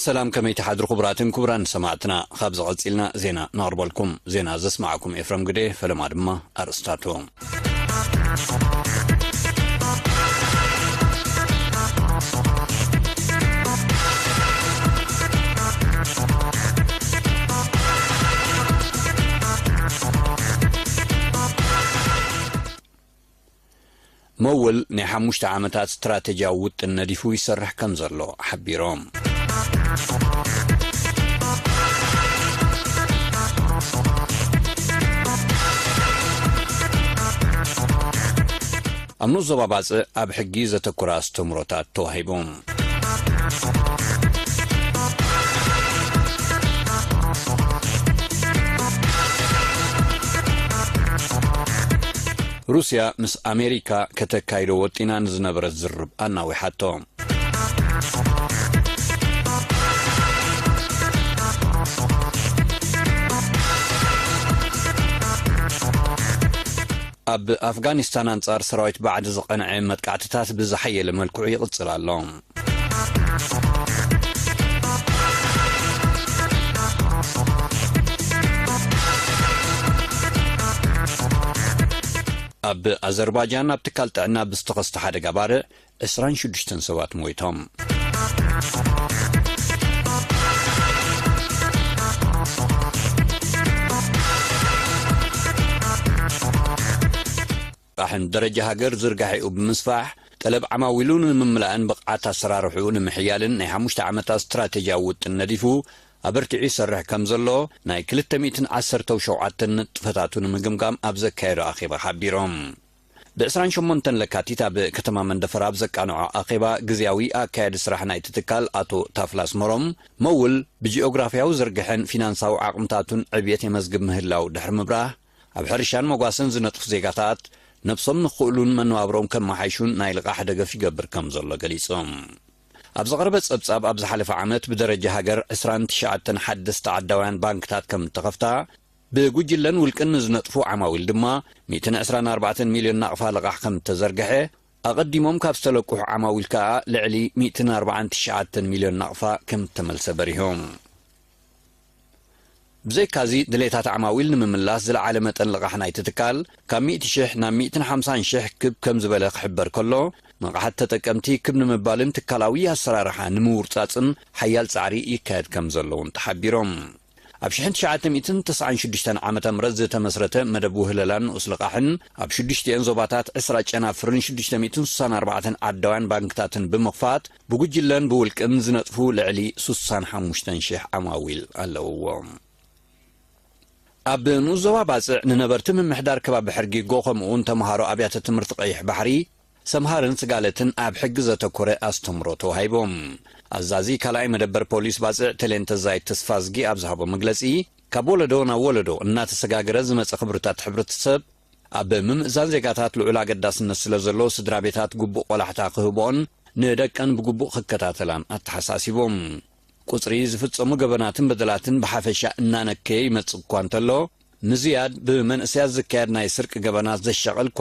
ሰላም፣ ከመይ ትሓድሩ ክቡራትን ክቡራን ሰማዕትና? ካብዚ ቀጺልና ዜና ነቕርበልኩም። ዜና ዘስማዕኩም ኤፍረም ግደ፣ ፈለማ ድማ ኣርእስታቱ። መውል ናይ ሓሙሽተ ዓመታት ስትራተጂያዊ ውጥን ነዲፉ ይሰርሕ ከም ዘሎ ሓቢሮም። ኣብ ንኡስ ዞባ ባጽዕ ኣብ ሕጊ ዘተኮረ ኣስተምህሮታት ተዋሂቡ። ሩስያ ምስ ኣሜሪካ ከተካይዶ ወጢና ንዝነበረት ዝርርብ ኣናዊሓቶ። ኣብ ኣፍጋኒስታን ኣንጻር ሰራዊት ባዕዲ ዝቐንዐ መጥቃዕትታት ብዝሓየለ መልክዑ ይቕጽል ኣሎ። ኣብ ኣዘርባጃን ኣብ ትካል ጥዕና ብዝተኸስተ ሓደጋ ባርዕ ዕስራን ሽዱሽተን ሰባት ሞይቶም። ኣሕን ደረጃ ሃገር ዝርጋሒኡ ብምስፋሕ፣ ጠለብ ዓማዊሉ ንምምላእን ብቕዓት ኣሰራርሕኡ ንምሕያልን ናይ ሓሙሽተ ዓመታት ስትራተጂያዊ ውጥን ነዲፉ ኣበርቲዑ ይሰርሕ ከም ዘሎ ናይ ክልተ ሚእትን ዓሰርተው ሸውዓተን ንጥፈታቱ ንምግምጋም ኣብ ዘካየዶ ኣኼባ ሓቢሮም። ብ ዕስራን ሸሞንተን ለካቲት ኣብ ከተማ መንደፈራ ኣብ ዘቃንዖ ኣኼባ፣ ግዝያዊ ኣካያዲ ስራሕ ናይቲ ትካል ኣቶ ታፍላስ መሮም፣ መውል ብጂኦግራፍያዊ ዝርግሐን ፊናንሳዊ ዓቕምታቱን ዕብየት የመዝግብ ምህላው ድሕሪ ምብራህ፣ ኣብ ሕርሻን መጓሰን ዝነጥፉ ዜጋታት ነብሶም ንኽእሉን መነባብሮም ከመሓይሹን ናይ ልቓሕ ደገፍ ይገብር ከም ዘሎ ገሊጹ። ኣብ ዝቐረበ ጸብጻብ፣ ኣብ ዝሓለፈ ዓመት ብደረጃ ሃገር ዕስራን ትሽዓተን ሓደስቲ ዓዳውያን ባንክታት ከም እተኸፍታ፣ ብጉጅለን ውልቅን ንዝነጥፉ ዓማዊል ድማ ሚእትን ዕስራን ኣርባዕተን ሚልዮን ናቕፋ ልቓሕ ከም እተዘርግሐ፣ ኣቐዲሞም ካብ ዝተለቅሑ ዓማዊል ከኣ ልዕሊ ሚእትን ኣርባዓን ትሽዓተን ሚልዮን ናቕፋ ከም እተመልሰ በሪሆም። ብዘይካዚ፣ ድሌታት ዓማዊል ንምምላስ ዝለዓለ መጠን ልቓሕ ናይቲ ትካል ካብ ሚእቲ ሽሕ ናብ ሚእትን ሓምሳን ሽሕ ክብ ከም ዝበለ ክሕበር ከሎ፣ ንቕሓት ተጠቀምቲ ክብ ንምባልን ትካላዊ ኣሰራርሓ ንምውርጻጽን ሓያል ጻዕሪ ይካየድ ከም ዘሎ እውን ተሓቢሮም። ኣብ ሽሕን ትሽዓተ ሚእትን ተስዓን ሽዱሽተን ዓመተ ምህረት ዝተመስረተ መደብ ውህለላን ንኡስ ልቓሕን፣ ኣብ ሽዱሽቲኤን ዞባታት ዕስራ ጨናፍርን ሽዱሽተ ሚእትን ስሳን ኣርባዕተን ዓዳውያን ባንክታትን ብምኽፋት፣ ብጉጅለን ብውልቅን ዝነጥፉ ልዕሊ ስሳን ሓሙሽተን ሽሕ ዓማዊል ኣለውዎ። ኣብ ንኡስ ዞባ ባጽዕ ንነበርቲ ምምሕዳር ከባቢ ሕርጊጎ፣ ከምኡውን ተምሃሮ ኣብያተ ትምህርቲ ቀይሕ ባሕሪ፣ ሰምሃርን ስጋለትን ኣብ ሕጊ ዘተኮረ ኣስተምሮ ተዋሂቦም። ኣዛዚ ካልኣይ መደበር ፖሊስ ባጽዕ ተሌንተዛይ ተስፋዝጊ ኣብ ዝሃቦ መግለጺ፣ ካብ ወለዶ ናብ ወለዶ እናተሰጋገረ ዝመጸ ክብርታት ሕብረተሰብ ኣብ ምምእዛን ዜጋታት ልዑል ኣገዳስነት ስለ ዘሎ፣ ስድራ ቤታት ግቡእ ቆላሕታ ክህብኦን ንደቀን ብግቡእ ክከታተላን ኣተሓሳሲቦም። ቁጽሪ ዝፍጸሙ ገበናትን በደላትን ብሓፈሻ እናነከየ ይመጽእ እኳ እንተሎ፣ ምዝያድ ብመንእሰያት ዝካየድ ናይ ስርቂ ገበናት ዘሻቕል እኳ።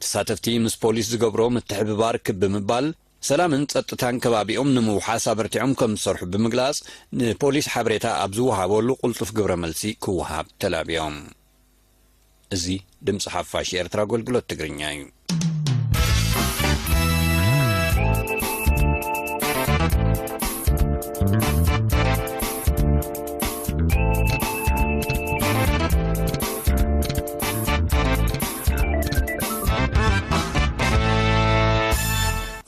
ተሳተፍቲ ምስ ፖሊስ ዝገብሮ ምትሕብባር ክብ ብምባል፣ ሰላምን ጸጥታን ከባቢኦም ንምውሓስ ኣበርቲዖም ከም ዝሰርሑ ብምግላጽ፣ ንፖሊስ ሓበሬታ ኣብ ዝወሃበሉ ቅልጡፍ ግብረ መልሲ ክወሃብ ተላብዮም። እዚ ድምጺ ሓፋሽ ኤርትራ ኣገልግሎት ትግርኛ እዩ።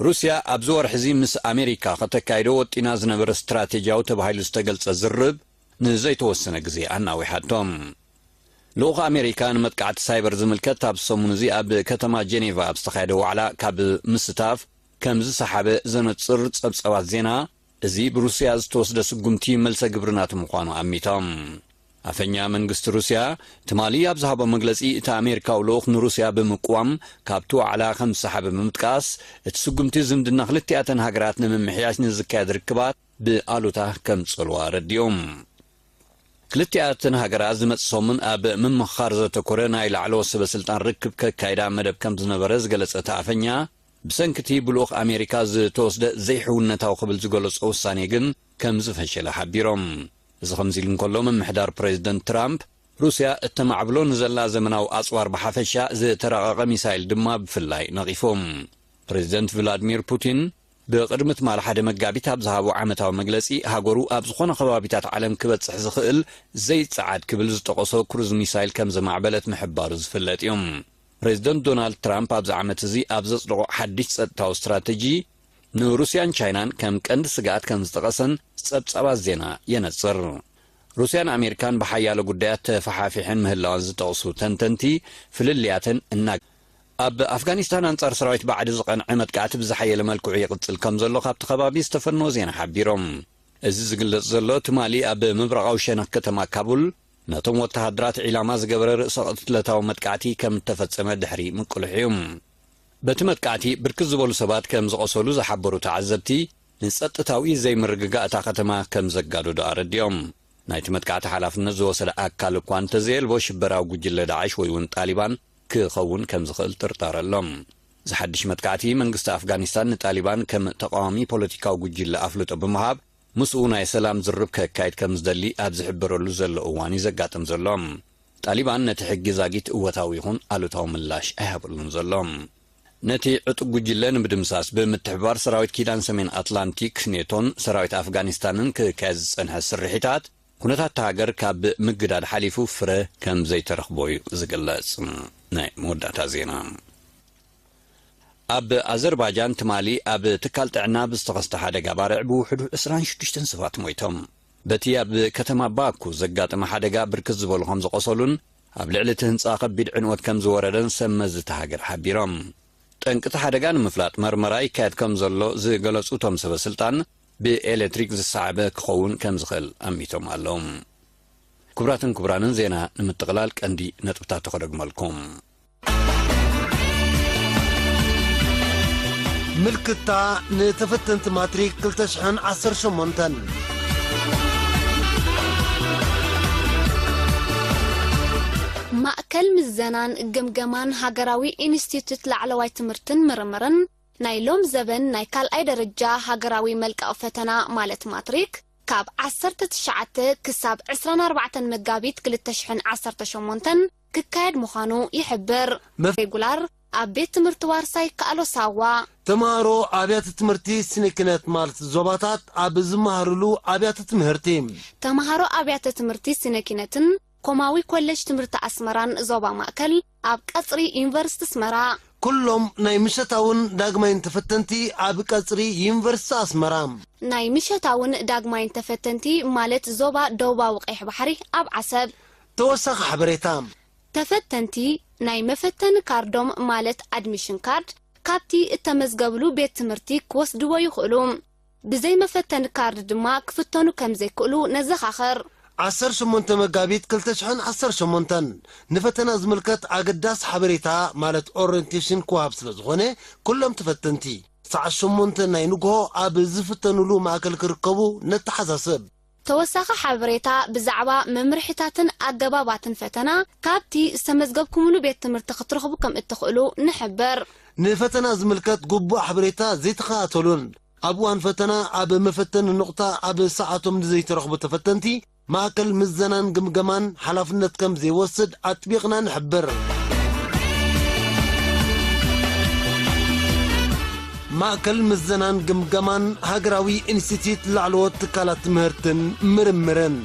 ሩስያ ኣብዚ ወርሒ እዚ ምስ ኣሜሪካ ከተካይዶ ወጢና ዝነበረ ስትራቴጂያዊ ተባሂሉ ዝተገልጸ ዝርብ ንዘይተወሰነ ግዜ ኣናዊሓቶም። ልኡኽ ኣሜሪካ ንመጥቃዕቲ ሳይበር ዝምልከት ኣብ ሰሙን እዚ ኣብ ከተማ ጀኔቫ ኣብ ዝተኻየደ ዋዕላ ካብ ምስታፍ ከም ዝሰሓበ ዘነጽር ጸብጻባት ዜና፣ እዚ ብሩስያ ዝተወስደ ስጉምቲ መልሰ ግብሪ ናቱ ምዃኑ ኣሚቶም። ኣፈኛ መንግስቲ ሩስያ ትማሊ ኣብ ዝሃቦ መግለጺ፣ እቲ ኣሜሪካዊ ልኡኽ ንሩስያ ብምቅዋም ካብቲ ዋዕላ ከም ዝሰሓበ ብምጥቃስ፣ እቲ ስጉምቲ ዝምድና ክልቲኣተን ሃገራት ንምምሕያሽ ንዝካየድ ርክባት ብኣሉታ ከም ዝጸልዋ ኣረዲኦም። ክልቲኣተን ሃገራት ዝመጽእ ሰሙን ኣብ ምምኽኻር ዘተኮረ ናይ ላዕለዎት ሰበ ስልጣን ርክብ ከካይዳ መደብ ከም ዝነበረ ዝገለጸ እቲ ኣፈኛ፣ ብሰንኪ እቲ ብልኡኽ ኣሜሪካ ዝተወስደ ዘይሕውነታዊ ክብል ዝገለጾ ውሳኔ ግን ከም ዝፈሸለ ሓቢሮም። እዚ ከምዚ ኢሉ እንከሎ፣ ምምሕዳር ፕሬዚደንት ትራምፕ፣ ሩስያ እተማዕብሎ ንዘላ ዘመናዊ ኣጽዋር ብሓፈሻ፣ ዝተራቐቐ ሚሳይል ድማ ብፍላይ ነቒፎም። ፕሬዚደንት ቭላድሚር ፑቲን ብቕድሚ ትማሊ ሓደ መጋቢት ኣብ ዝሃቦ ዓመታዊ መግለጺ፣ ሃገሩ ኣብ ዝኾነ ከባቢታት ዓለም ክበጽሕ ዝኽእል ዘይጸዓድ ክብል ዝጠቐሶ ክሩዝ ሚሳይል ከም ዘማዕበለት ምሕባሩ ዝፍለጥ እዩ። ፕሬዚደንት ዶናልድ ትራምፕ ኣብዚ ዓመት እዚ ኣብ ዘጽደቖ ሓድሽ ጸጥታዊ ስትራተጂ፣ ንሩስያን ቻይናን ከም ቀንዲ ስግኣት ከም ዝጠቐሰን ጸብጻባት ዜና የነጽር። ሩስያን ኣሜሪካን ብሓያሎ ጉዳያት ተፈሓፊሐን ምህላወን ዝጠቕሱ ተንተንቲ፣ ፍልልያተን እና-፣ ኣብ ኣፍጋኒስታን ኣንጻር ሰራዊት ባዕዲ ዝቐንዐ መጥቃዕቲ ብዝሓየለ መልክዑ ይቕጽል ከም ዘሎ ካብቲ ከባቢ ዝተፈነወ ዜና ሓቢሮም። እዚ ዝግለጽ ዘሎ፣ ትማሊ ኣብ ምብራቓዊ ሸነኽ ከተማ ካቡል፣ ነቶም ወተሃደራት ዒላማ ዝገበረ ርእሰ ቅትለታዊ መጥቃዕቲ ከም እተፈጸመ ድሕሪ ምቅልሑ እዩ። በቲ መጥቃዕቲ ብርክት ዝበሉ ሰባት ከም ዝቐሰሉ ዝሓበሩ ተዓዘብቲ፣ ንጸጥታዊ ዘይምርግጋእ እታ ከተማ ከም ዘጋደዶ ኣረዲኦም። ናይቲ መጥቃዕቲ ሓላፍነት ዝወሰደ ኣካል እኳ እንተዘየልቦ፣ ሽበራዊ ጉጅለ ዳዕሽ ወይ እውን ጣሊባን ክኸውን ከም ዝኽእል ጥርጣረ ኣሎ። እዚ ሓድሽ መጥቃዕቲ፣ መንግስቲ ኣፍጋኒስታን ንጣሊባን ከም ተቃዋሚ ፖለቲካዊ ጉጅለ ኣፍልጦ ብምሃብ፣ ምስኡ ናይ ሰላም ዝርርብ ከካይድ ከም ዝደሊ ኣብ ዝሕበረሉ ዘሎ እዋን እዩ ዘጋጥም ዘሎ። ጣሊባን ነቲ ሕጊ ዛጊት እወታዊ ይኹን ኣሉታዊ ምላሽ ኣይሃበሉን ዘሎ። ነቲ ዕጡቅ ጉጅለ ንምድምሳስ ብምትሕብባር ሰራዊት ኪዳን ሰሜን ኣትላንቲክ ኔቶን ሰራዊት ኣፍጋኒስታንን ክካየድ ዝጸንሐ ስርሒታት፣ ኩነታት እታ ሃገር ካብ ምግዳድ ሓሊፉ ፍረ ከም ዘይተረኽቦ እዩ ዝግለጽ። ናይ መወዳእታ ዜና። ኣብ ኣዘርባጃን ትማሊ ኣብ ትካል ጥዕና ብዝተኸስተ ሓደጋ ባርዕ ብውሕዱ ዕስራን ሽዱሽተን ሰባት ሞይቶም። በቲ ኣብ ከተማ ባኩ ዘጋጠመ ሓደጋ ብርክት ዝበሉ ከም ዝቆሰሉን ኣብ ልዕሊ እቲ ህንጻ ከቢድ ዕንወት ከም ዝወረደን ሰብ መዚ እታ ሃገር ሓቢሮም። ጠንቂ እቲ ሓደጋ ንምፍላጥ መርመራ ይካየድ ከም ዘሎ ዝገለጹ እቶም ሰበ ስልጣን፣ ብኤሌክትሪክ ዝሰዓበ ክኸውን ከም ዝኽእል ኣሚቶም ኣለዉ። ክቡራትን ክቡራንን፣ ዜና ንምጥቕላል ቀንዲ ነጥብታት ተኸደግመልኩም። ምልክታ ንተፈተንቲ ማትሪክ ክልተ ሽሕን ዓሰርተ ሸሞንተን። ማእከል ምዘናን ግምገማን ሃገራዊ ኢንስቲትዩት ላዕለዋይ ትምህርትን ምርምርን፣ ናይ ሎም ዘበን ናይ ካልኣይ ደረጃ ሃገራዊ መልቀቕ ፈተና ማለት ማትሪክ፣ ካብ ዓሰርተ ትሽዓተ ክሳብ ዕስራን ኣርባዕተን መጋቢት ክልተ ሽሕን ዓሰርተ ሸሞንተን ክካየድ ምዃኑ ይሕብር። መፍ- ሬጉላር ኣብ ቤት ትምህርቲ ዋርሳ ይከኣሎ ሳዋ። ተምሃሮ ኣብያተ ትምህርቲ ስነ ኪነት ማለት ዞባታት ኣብ ዝመሃርሉ ኣብያተ ትምህርቲ። ተምሃሮ ኣብያተ ትምህርቲ ስነ ኪነትን ኮማዊ ኮሌጅ ትምህርቲ ኣስመራን ዞባ ማእከል ኣብ ቀጽሪ ዩኒቨርሲቲ ኣስመራ። ኩሎም ናይ ምሸታውን ዳግማይን ተፈተንቲ ኣብ ቀጽሪ ዩኒቨርሲቲ ኣስመራ። ናይ ምሸታውን ዳግማይን ተፈተንቲ ማለት ዞባ ደቡባዊ ቀይሕ ባሕሪ ኣብ ዓሰብ። ተወሳኺ ሓበሬታ። ተፈተንቲ ናይ መፈተኒ ካርዶም ማለት ኣድሚሽን ካርድ ካብቲ እተመዝገብሉ ቤት ትምህርቲ ክወስድዎ ይኽእሉ። ብዘይ መፈተኒ ካርድ ድማ ክፍተኑ ከም ዘይክእሉ ነዘኻኽር። ዓሰርተ ሸሞንተ መጋቢት ክልተ ሽሕን ዓሰርተ ሸሞንተን ንፈተና ዝምልከት ኣገዳሲ ሓበሬታ ማለት ኦሪየንቴሽን ክወሃብ ስለ ዝኾነ፣ ኩሎም ተፈተንቲ ሰዓት ሸሞንተ ናይ ንግሆ ኣብ ዝፍተኑሉ ማእከል ክርከቡ ነተሓሳስብ። ተወሳኺ ሓበሬታ ብዛዕባ መምርሒታትን ኣገባባትን ፈተና ካብቲ ዝተመዝገብኩምሉ ቤት ትምህርቲ ክትረኽቡ ከም እትኽእሉ ንሕብር። ንፈተና ዝምልከት ግቡእ ሓበሬታ ዘይተኸታተሉን ኣብ እዋን ፈተና ኣብ መፈተኒ ኑቕጣ ኣብ ሰዓቶም ንዘይተረኽቡ ተፈተንቲ፣ ማእከል ምዘናን ግምገማን ሓላፍነት ከም ዘይወስድ ኣጥቢቕና ንሕብር። ማእከል ምዘናን ግምገማን ሃገራዊ ኢንስቲትዩት ላዕለዎት ትካላት ትምህርትን ምርምርን።